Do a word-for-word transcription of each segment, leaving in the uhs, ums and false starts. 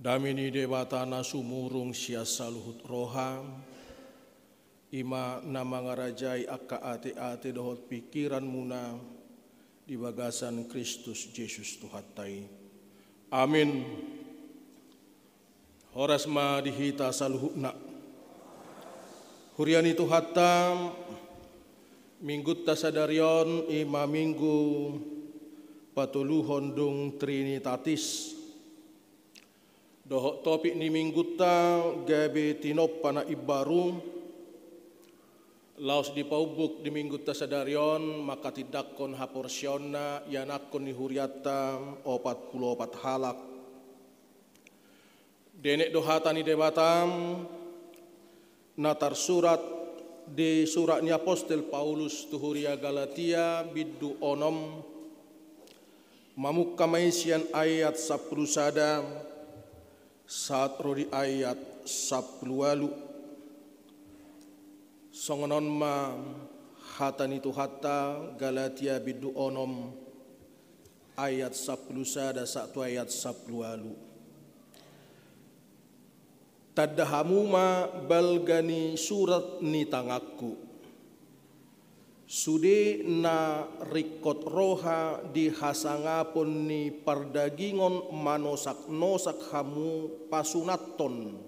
Dame ni Debata na sumurung sian saluhut roha, i ma na mangarajai angka ateate dohot pingkiranmuna di bagasan Kristus Jesus Tuhanta i. Amin. Horas ma di hita saluhutna. Huria ni Tuhanta, Minggunta sadari on i ma Minggu patoluhon dung Trinitatis. Dohot topik ni Minggunta gabe tinompa na imbaru, laos dipaumbuk di Minggunta sadari on manghatindanghon haporseaonna ianakhon ni hurianta opat pulu opat halak. Denget do hata ni Debata na tarsurat di surat ni apostel Paulus tu huria Galatia bindu onom, mamungka ma i sian ayat sampulu sada sahat ro di ayat sampulu ualu. Songon on ma hata ni Tuhanta, Galatia bindu onom ayat sampulu sada sahat tu ayat sampulu ualu. Tanda hamu ma balga ni surat ni tanganku. Sude na ringkot roha di hasangapon ni pardagingon manosaknosak hamu pasunathon,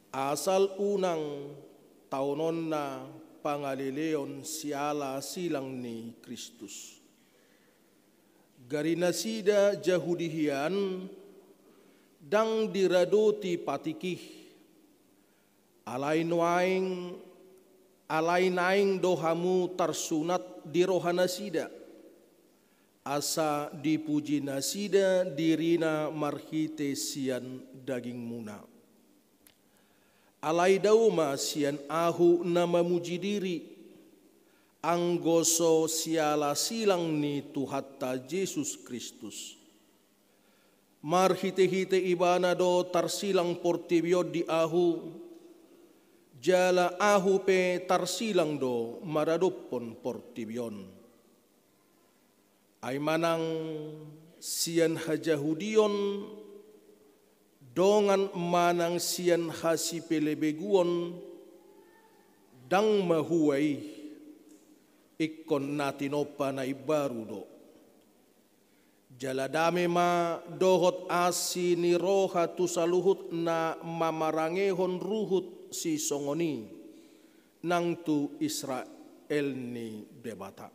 asal unang taononna pangaleleon siala silang ni Kristus. Gari nasida Jahudi hian, ndang diradoti patikih, alai nuaeng, alai naeng do hamu tarsunat di roha nasida, asa dipuji nasida dirina marhite sian dagingmuna. Alai dao ma sian ahu na mamuji diri, anggo so siala silang ni Tuhanta Jesus Kristus. Marhitehite Ibana do tarsilang portibi on di ahu, jala ahu pe tarsilang do maradophon portibi on. Ai manang sian hajahudion dongan manang sian hasipelebeguon, ndang mahua i, ingkon na tinompa na imbaru do. Jala dame ma dohot asi ni roha tu saluhut na mamarangehon ruhut sisongon i nang tu Israel ni Debata.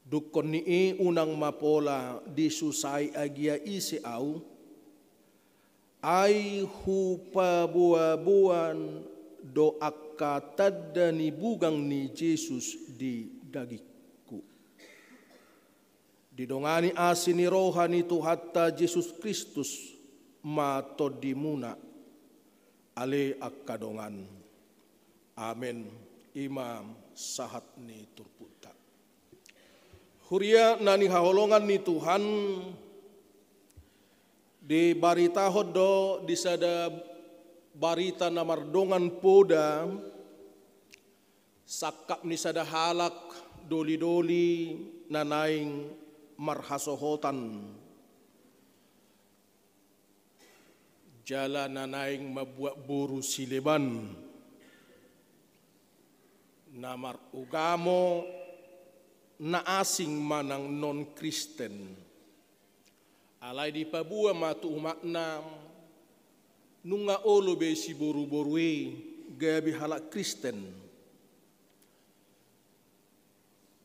Dungkon ni i unang ma pola disusai agia ise ahu, ai hupaboaboa do angka tanda ni bugang ni Jesus di dagingku. Didongani asi ni roha ni Tuhanta Jesus Kristus ma tondimuna, ale angka dongan. Amen. I ma sahat ni turpukta. Huria na hinaholongan ni Tuhan, dibaritahon do di sada barita na mardongan poda, sangkap ni sada halak dolidoli na naeng marhasohotan. Jala na naeng mambuat boru sileban, na marugamo na asing manang non-Kristen. Alai dipaboa ma tu umatna, nunga olo be siboruboru i gabe halak Kristen.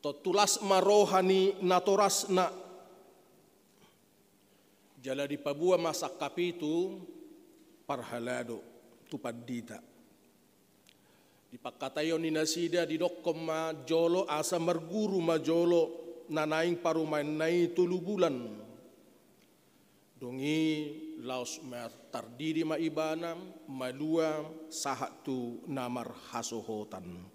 Tontu las ma roha ni natorasna. Jala dipaboa ma sangkap i tu parhalado, tu pandita. Di pangkataion ni nasida didokkon ma jolo asa marguru ma jolo na naeng parumaenna i tolu bulan. Dung i laos ma tardidi ma ibana, malua sahat tu na marhasohotan.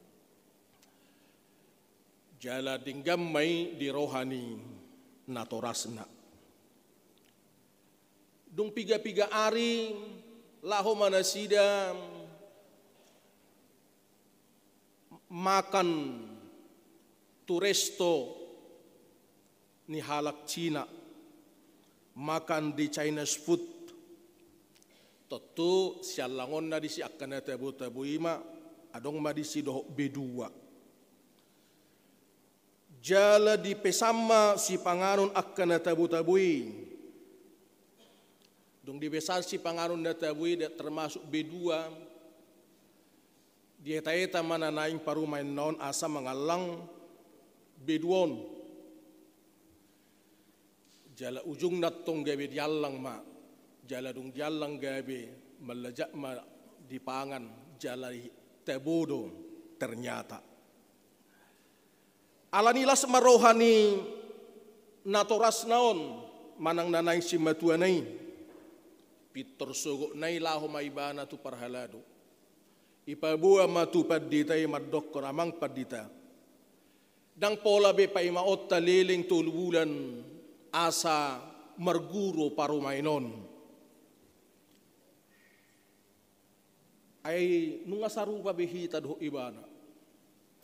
Jala denggan ma i di roha ni natorasna. Dung pigapiga ari laho ma nasida makan tu resto ni halak Cina. makan di Chinese food. Tontu siallangonna disi angka na tabo-tabo i ma, adong ma disi dohot B dua. Jala dipesan ma sipanganon angka na tabo-tabo i. Dung dipesan sipanganon na tabo i, termasuk B dua, dieta-eta ma na naeng parumaenna on asa mangallang B dua on. Jala ujungna tong gabe diallang ma, jala dung diallang gabe manjajak ma dipangan, jala tabo do ternyata. Alani las ma roha ni natorasna on manang na naeng simatuana i. Pintor sogotna i laho ma ibana tu parhalado. Ipaboa ma tu pandita i mandokkon, "Amang pandita, ndang pola be paimaonta leleng tolu bulan asa marguru parumaen on." Ai nunga sarupa be hita dohot ibana.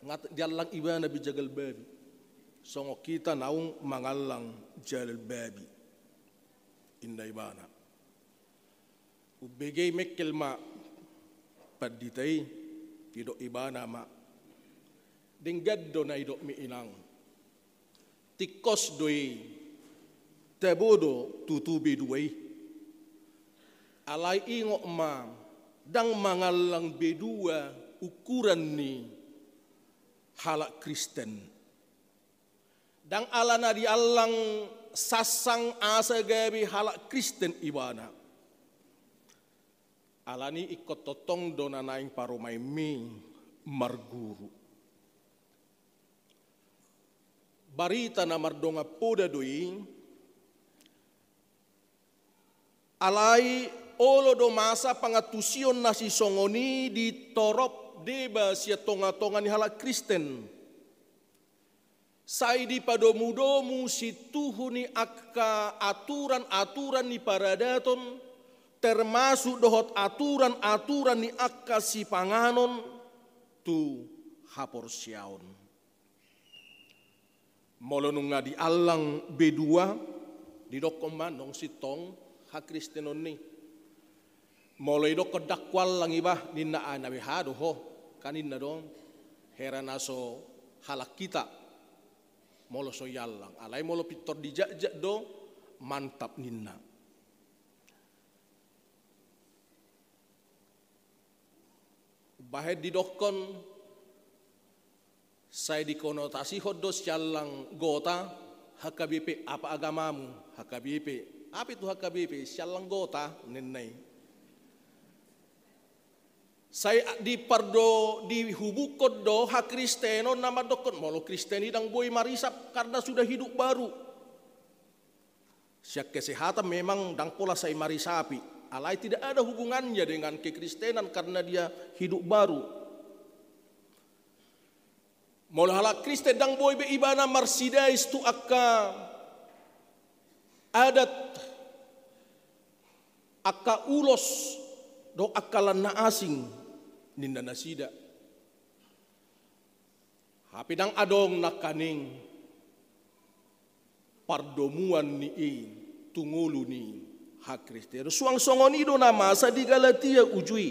Nga diallang ibana be jala babi, songon hita naung mangallang jala babi, ninna ibana. Umbege i mengkel ma pandita i, didok ibana ma, "Denggan do na nidokmi inang. Tingkos do i, tabo do tutu B dua i. Alai ingot ma, ndang mangallang B dua ukuran ni halak Kristen. Ndang alana diallang sansang asa gabe halak Kristen ibana. Alani ingkon tongtong do na naeng parumaenmi marguru." Barita na mardongan poda do i. Alai olo do masa pangantusion na sisongon i di torop deba sian tonga-tonga ni halak Kristen. Sai dipadomu-domu sintuhu ni angka aturan-aturan ni paradaton, termasuk dohot aturan-aturan ni angka sipanganon tu haporseaon. Molo nunga diallang B dua, didokkon ma nang sintong hakristenon i. Molo didokkon ndang huallang iba, ninna, "Ah, na beha do ho," kan ninna do, "Hera na so halak hita molo so diallang. Alai molo pintor dijajak do, mantap," ninna. Bahen didokkon, sai dikonotasihon do siallang gota, "H K B P, apa agamamu?" "H K B P." "Apa itu H K B P?" "Siallang gota," ninna i. Sai dipardo, dihubungkon do hakristenon na mandokkon, molo Kristen i ndang boi marisap karena sudah hidup baru. Sian kesehatan memang ndang pola sai marisapi, alai tidak ada hubungannya dengan kekristenan karena dia hidup baru. Molo halak Kristen ndang boi be ibana marsidais tu angka adat, angka ulos dohot angka lan na asing, ninna nasida. Hape ndang adong nangkaning pardomuan ni i tu ngolu ni hakristenon. Suang songon i do na masa di Galatia uju i.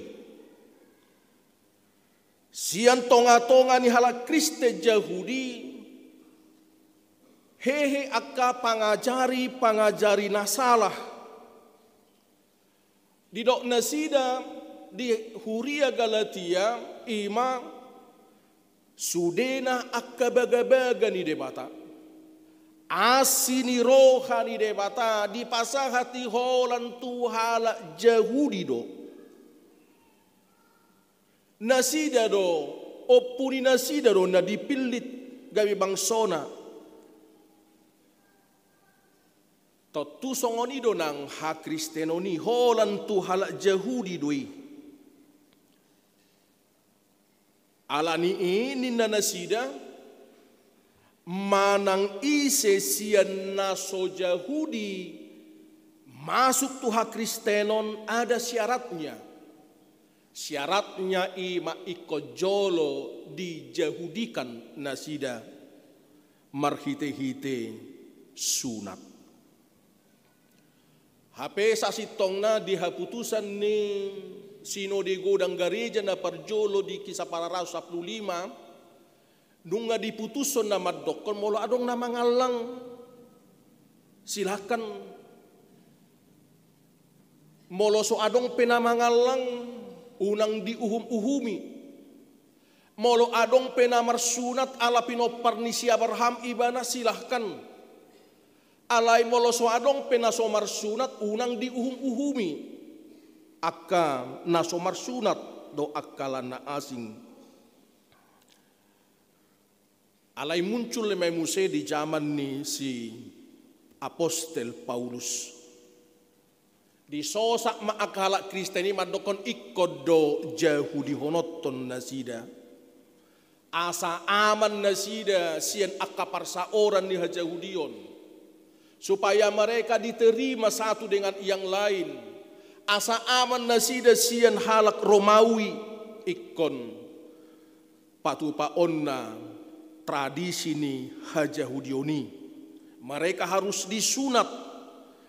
Sian tonga-tonga ni halak Kristen Jahudi, hehe angka pangajari-pangajari na salah. Didok nasida di huria Galatia, i ma sudena angka bagabaga ni Debata. Asi ni roha ni Debata dipasahat i holan tu halak Jahudi do. Nasida do, ompu ni nasida do na dipillit gabe bangsona. Tontu songon i do nang hakristenon i, holan tu halak Jahudi do i. Alani i ninna nasida, manang ise sian na so Jahudi masuk tu hakristenon ada syaratnya. Syaratnya i ma ingkon jolo dijahudikan nasida marhite-hite sunat. Hape sasintongna di haputusan ni Sinode Godang Gareja na parjolo di Kisah Para Rasul sampulu lima, nunga diputushon na mandokkon molo adong na mangallang, silahkan. Molo so adong pe na mangallang, unang diuhum-uhumi. Molo adong pe na marsunat ala pinompar ni si Abraham ibana, silahkan. Alai molo so adong pe na so marsunat, unang diuhum-uhumi angka na so marsunat dohot angka na asing. Alai muncul ma i muse di jaman ni si Apostel Paulus. Disosak ma angka halak Kristen i mandokkon ingkon do Jahudihononhon nasida, asa aman nasida sian angka parsaoran ni hajahudion, supaya mereka diterima satu dengan yang lain, asa aman nasida sian halak Romawi. Ingkon patupaonna tradisi ni hajahudion i. Mereka harus disunat,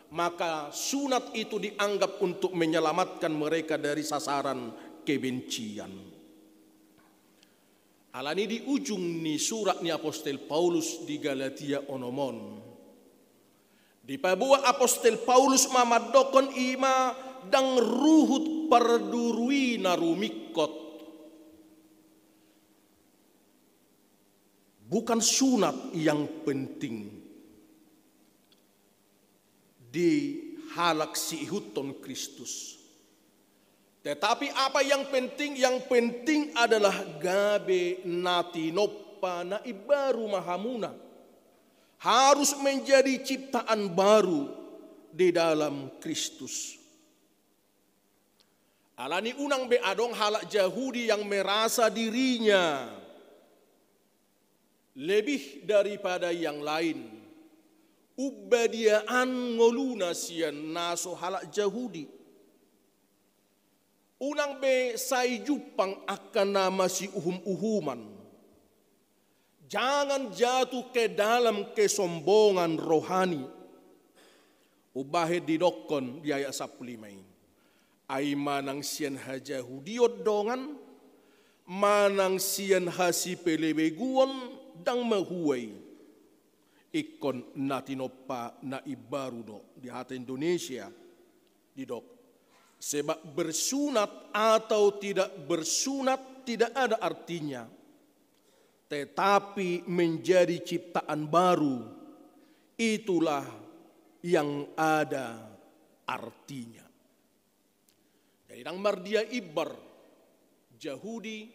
maka sunat itu dianggap untuk menyelamatkan mereka dari sasaran kebencian. Alani di ujung ni surat ni Apostel Paulus di Galatia onom on, dipaboa Apostel Paulus ma mandokkon, i ma ndang ruhut pardurui na rumingkot. Bukan sunat yang penting di halak siihuthon Kristus. Tetapi apa yang penting? Yang penting adalah gabe na tinompa na imbaru ma hamuna. Harus menjadi ciptaan baru di dalam Kristus. Alani unang be adong halak Jahudi yang merasa dirinya lebih daripada yang lain. Umbadiaan ngoluna sian na so halak Jahudi. Unang be sai jumpang angka na masiuhum-uhuman. Jangan jatuh ke dalam kesombongan rohani. Umbahen didokkon di ayat sampulu lima i, ai manang sian hajahudion dongan, manang sian hasipelebeguon, ndang mahua i. Ingkon na tinompa na imbaru do. Di hata Indonesia didok, sebab bersunat atau tidak bersunat tidak ada artinya, tetapi menjadi ciptaan baru, itulah yang ada artinya. Jadi ndang mardia imbar Jahudi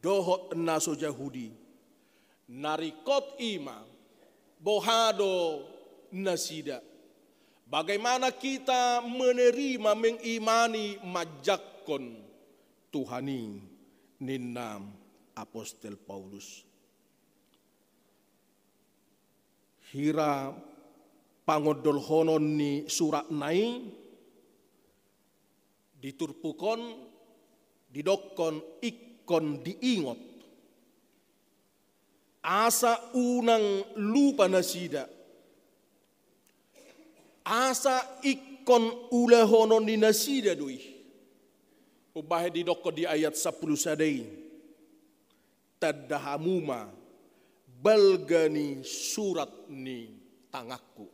dohot na so Jahudi. Na ringkot i ma boha do nasida. Bagaimana kita menerima, mengimani, manjangkon Tuhan i, ninna Apostel Paulus. Hira pangondolhonon ni suratna i, di turpuk on didokkon ingkon diingot, asa unang lupa nasida, asa ingkon ulahonon ni nasida do i. Umbahen didokkon di ayat sampulu sada i, tanda hamu ma balga ni surat ni tanganku.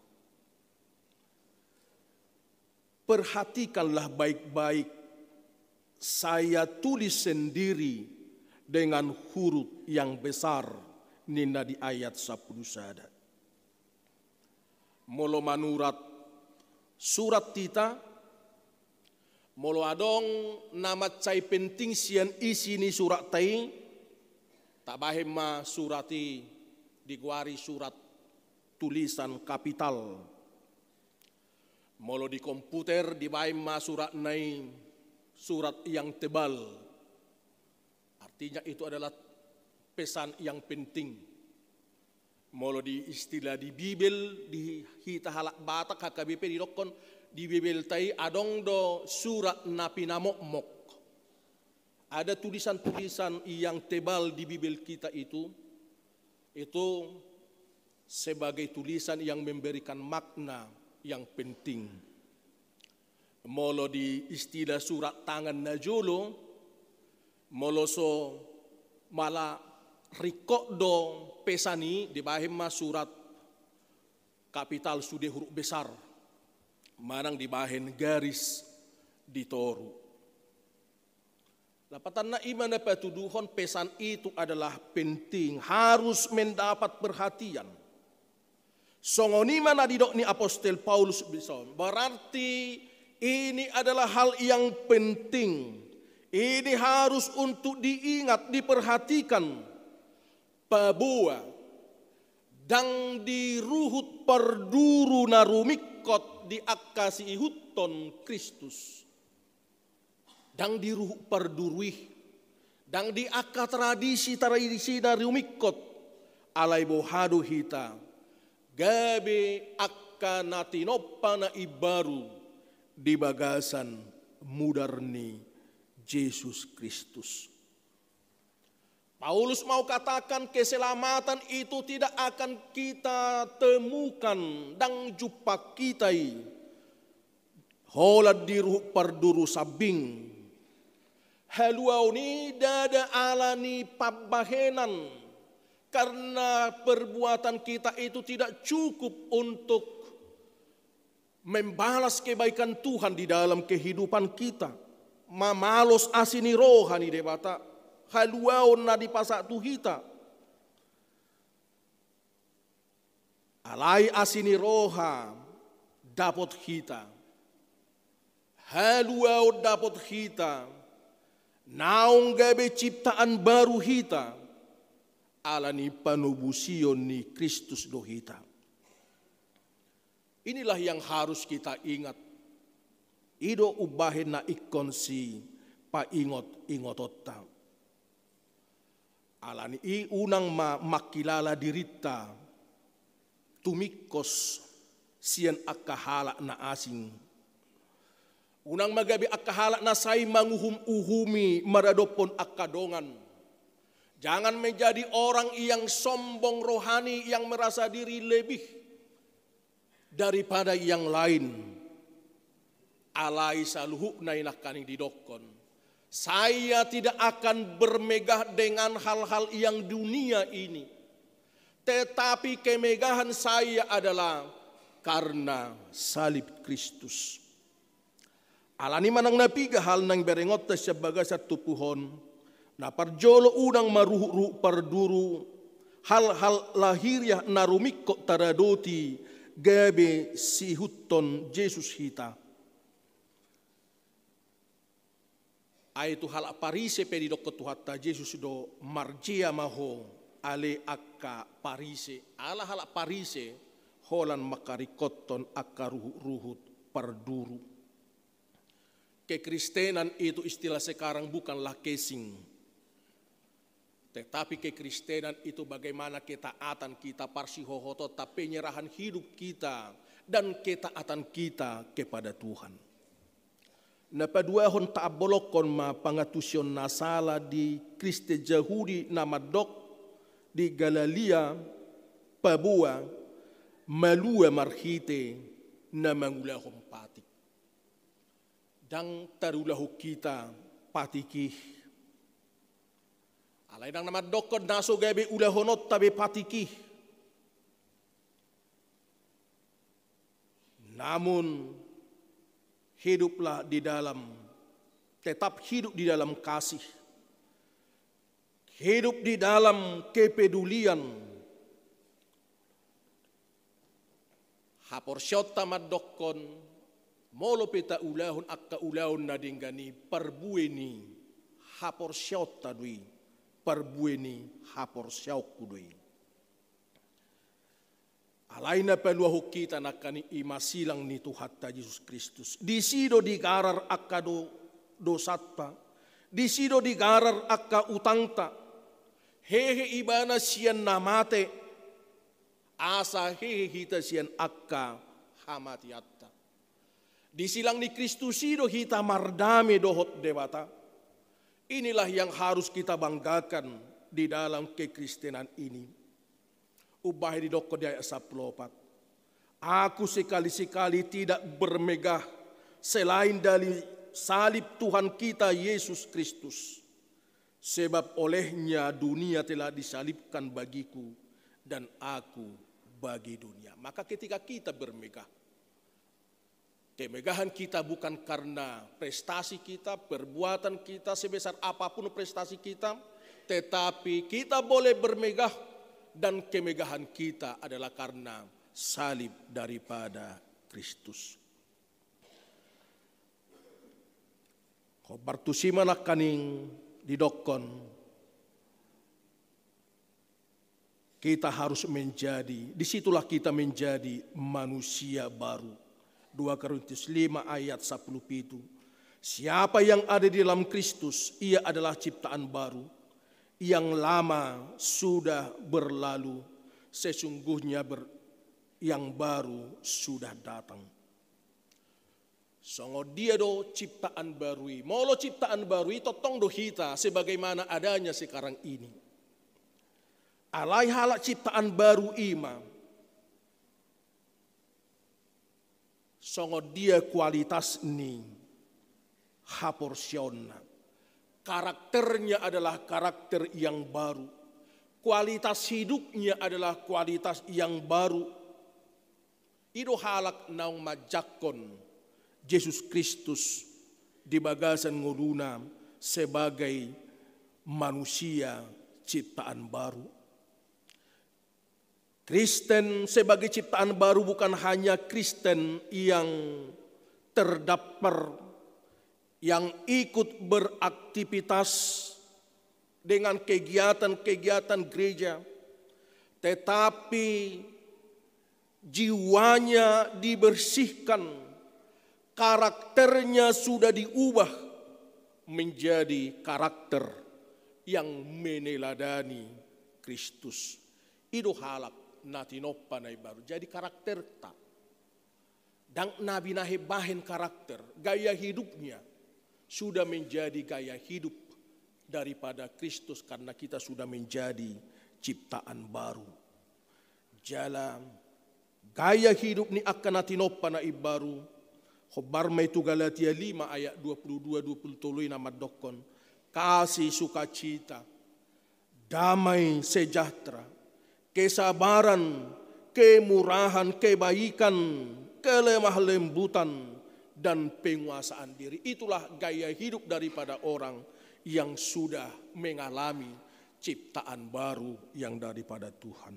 Perhatikanlah baik-baik, saya tulis sendiri dengan huruf yang besar, ninna di ayat sampulu sada. Molo manurat surat hita, molo adong na mansai penting sian isi ni suratta i, tabahen ma surat i digoari surat tulisan kapital. Molo di komputer dibahen ma suratna i surat yang tebal. Artinya itu adalah pesan yang penting. Molo di istilah di Bibel, di hita halak Batak H K B P didokkon, di Bibelta i adong do surat na pinamokmok. Ada tulisan-tulisan yang tebal di Bibel kita itu, itu sebagai tulisan yang memberikan makna yang penting. Molo di istilah surat tangan na jolo, molo so mala ringkot do pesan i, dibahen ma surat kapital sude huruf besar, manang dibahen garis di toru. Lapatanna i ma na patuduhon pesan itu adalah penting, harus mendapat perhatian. Songon i ma na didok ni apostel Paulus dison. Berarti ini adalah hal yang penting. Ini harus untuk diingat, diperhatikan. Paboa, ndang di ruhut parduru na rumingkot di angka siihuthon Kristus. Ndang di ruhut parduru i, ndang di angka tradisi-tradisi na rumingkot, alai boha do hita gabe angka na tinompa na imbaru di bagasan mudar ni Jesus Kristus. Paulus mau katakan keselamatan itu tidak akan kita temukan, ndang jumpang hita i holan di ruhut parduru sambing. Haluaon i ndada ala ni pambahenan, karena perbuatan kita itu tidak cukup untuk membalas kebaikan Tuhan di dalam kehidupan kita, mamalos asi ni roha ni Debata, haluaon na dipasahat tu hita. Alai asi ni roha dapot hita, haluaon dapot hita, naung gabe ciptaan baru hita, ala ni panobusion ni Kristus do hita. Inilah yang harus kita ingat. I do umbahen na ingkon sipaingot-ingotonta. Ala ni i unang ma mangkilala dirinta tumingkos sian angka halak na asing. Unang ma gabe angka halak na sai manguhum-uhumi maradophon angka dongan. Jangan menjadi orang yang sombong rohani, yang merasa diri lebih daripada yang lain. Alai saluhutna i nangkaning didokkon, saya tidak akan bermegah dengan hal-hal yang dunia ini. Tetapi kemegahan saya adalah karena salib Kristus. Ala ni i manang na piga hal naeng berengonta sian bagasan turpuk on, na parjolo unang ma ruhut-ruhut parduru, hal-hal lahiriah na rumingkot taradoti gabe siihuthon Jesus hita. Ai tu halak Parise pe didokkon Tuhanta Jesus do, marjea ma ho ale angka Parise, ala halak Parise holan mangkaringkothon angka ruhut-ruhut parduru. Kekristenan itu istilah sekarang bukanlah casing. Tetapi kekristenan itu bagaimana ketaatan kita, parsihohotonta, penyerahan hidup kita, dan ketaatan kita kepada Tuhan. Na paduahon, taambolonghon ma pangantusion na sala di Kristen Jahudi na mandok di Galalia paboa, malua marhite na mangulahon patik. Ndang tarulahon hita patik i. Alai ndang na mandokkon na so gabe ulahononta be patik i. Namun hiduplah di dalam, tetap hidup di dalam kasih. Hidup di dalam kepedulian. Haporseaonta mandokkon, molo pe taulahon angka ulaon na denggan i, parbue ni haporseaonta do i, parbue ni haporseaonku do i. Alai na paluahon hita nangkaning i ma silang ni Tuhanta Jesus Kristus. Disi do digarar angka do-, dosanta. Disi do digarar angka utangta. Hehe ibana sian na mate, asa hehe hita sian angka hamateanta. Di silang ni Kristus i do hita mardame dohot Debata. Inilah yang harus kita banggakan di dalam kekristenan ini. Umbahen didokkon di ayat sampulu opat, "Aku sekali-sekali tidak bermegah selain dari salib Tuhan kita Yesus Kristus. Sebab olehnya dunia telah disalibkan bagiku dan aku bagi dunia. Maka ketika kita bermegah, kemegahan kita bukan karena prestasi kita, perbuatan kita, sebesar apapun prestasi kita, tetapi kita boleh bermegah dan kemegahan kita adalah karena salib daripada Kristus. Hombar tusi ma nangkaning didokkon, kita harus menjadi, disitulah kita menjadi manusia baru. Dua Korintus lima ayat sepuluh pitu. Siapa yang ada di dalam Kristus, ia adalah ciptaan baru. Yang lama sudah berlalu, sesungguhnya ber-, yang baru sudah datang. Songon dia do ciptaan baru i? Molo ciptaan baru i, tongtong do hita sebagaimana adanya sekarang ini. Alai halak ciptaan baru i ma, songon dia kualitas ni haporseaonna. Karakternya adalah karakter yang baru. Kualitas hidupnya adalah kualitas yang baru. I do halak naung manjangkon Jesus Kristus di bagasan ngoluna sebagai manusia ciptaan baru. Kristen sebagai ciptaan baru bukan hanya Kristen yang terdampar, yang ikut beraktivitas dengan kegiatan-kegiatan gereja, tetapi jiwanya dibersihkan, karakternya sudah diubah menjadi karakter yang meneladani Kristus. I do halak na tinompa na imbaru. Jadi karakterta. Ndang na binahen-bahen karakter, gaya hidupnya sudah menjadi gaya hidup daripada Kristus karena kita sudah menjadi ciptaan baru. Jala gaya hidup ni angka na tinompa na imbaru, hombar ma i tu Galatia lima ayat dua puluh dua dua puluh tolu i na mandokkon, kasih sukacita, damai sejahtera, kesabaran, kemurahan, kebaikan, kelemah lembutan, dan penguasaan diri. Itulah gaya hidup daripada orang yang sudah mengalami ciptaan baru yang daripada Tuhan.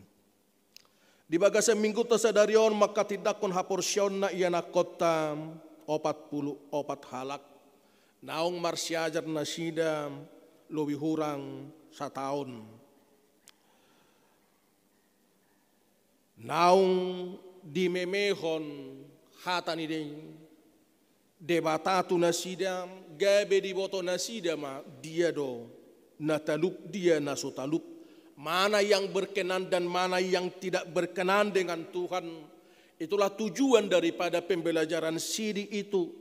Di bagasan mingguta sadari on mangkatindangkon haporseaonna ianakhonta opat pulu opat halak. Naung marsiajar nasida lobi hurang sataon. Naung dimemehon hata ni Debata tu nasida, gabe diboto nasida ma dia do na talup, dia na so talup, mana yang berkenan dan mana yang tidak berkenan dengan Tuhan. Itulah tujuan daripada pembelajaran sidi itu.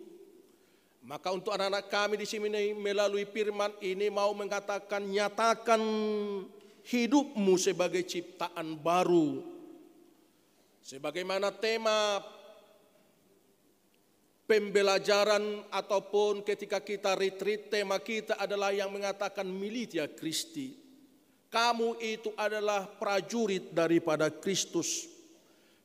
Maka untuk anak-anak kami di sini melalui firman ini mau mengatakan, nyatakan hidupmu sebagai ciptaan baru. Sebagaimana tema pembelajaran ataupun ketika kita retreat, tema kita adalah yang mengatakan Militia Christi. Kamu itu adalah prajurit daripada Kristus.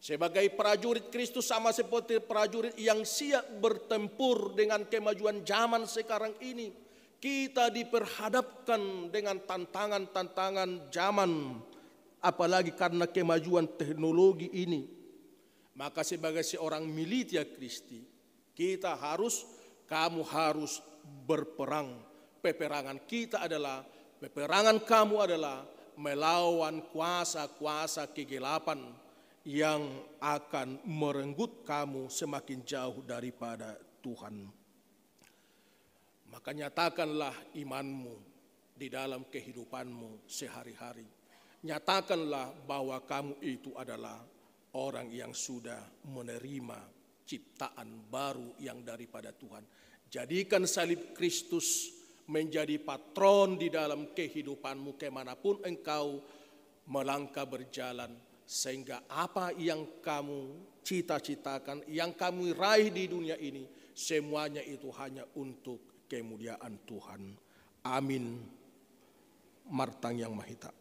Sebagai prajurit Kristus sama seperti prajurit yang siap bertempur dengan kemajuan zaman sekarang ini. Kita diperhadapkan dengan tantangan-tantangan zaman, apalagi karena kemajuan teknologi ini. Maka sebagai seorang Militia Christi, kita harus, kamu harus berperang. Peperangan kita adalah, peperangan kamu adalah melawan kuasa-kuasa kegelapan yang akan merenggut kamu semakin jauh daripada Tuhan. Maka nyatakanlah imanmu di dalam kehidupanmu sehari-hari. Nyatakanlah bahwa kamu itu adalah orang yang sudah menerima ciptaan baru yang daripada Tuhan. Jadikan salib Kristus menjadi patron di dalam kehidupanmu kemanapun engkau melangkah berjalan, sehingga apa yang kamu cita-citakan, yang kamu raih di dunia ini, Semuanya itu hanya untuk kemuliaan Tuhan. Amin. Martangiang ma hita.